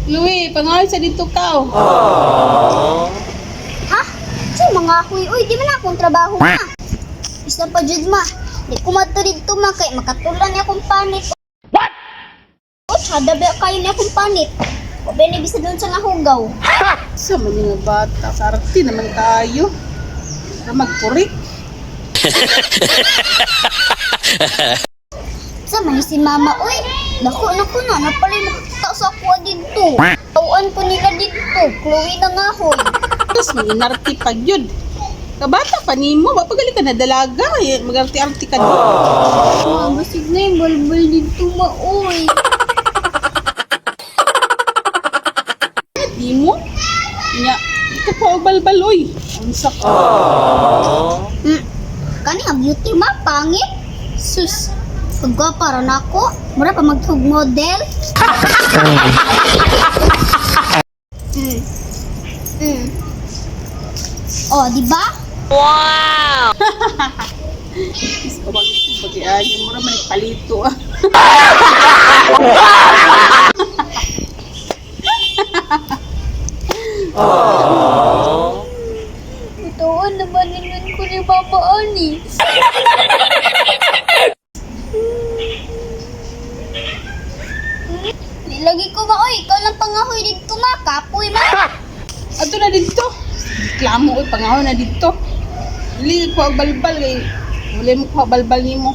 Chloe, pangahoy sa dito ka. Oh. Ha? Sa mga huy, uy, di man akong trabaho ma. Isa pa jud ma. Di ko madto didto ma kay makatulan ni akong panit. What? O, tsada ba kayo ni akong panit? O bene bisa doon sa nahugaw. Sa man nga bata, sarti naman kayo. Para magkurik. Sa man ni si mama, uy. Dako na ko na, napalay makakita sa ako didto. Tauan ko nila didto, Chloe na nga hoy. Tapos manginarti pa yun. Kabata pa nimo, wa pa gali ka na dalaga, eh, magarti-arti ka doon. Ma, basig na yung balbal didto ma, uy. Di mo? Nya, di ka pa og balbal oy. Unsa ka? Kani nga beauty ma, pangit. Sus, pagwapa ra nako. Mura pa magtug model. Oh, di ba? Is ka bang bagian mo ra man palito ah. Totoo naman ninyon ko ni Papa Ani. Di lagi ko ba, oy, ikaw lang pangahoy dito ma, kapoy ma. Ato na dito. Reklamo oy, pangahoy na dito. Dili ko og balbal kay wala mo ko balbal nimo.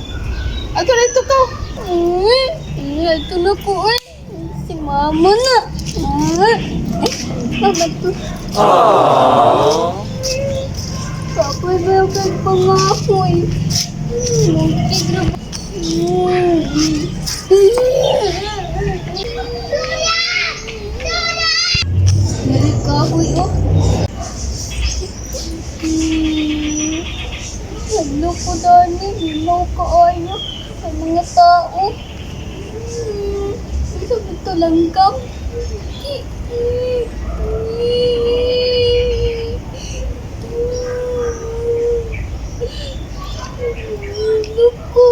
Ato na dito ka. Uy, ito na ko, uy. Si mama na. Uy, mama to. Kapoy ba yung kay pangahoy? Muntik na ba? Dali kahoy, oh. Naglo ko dani, himaw kaayo ang mga tao. Isa ba ito langgam? Loko.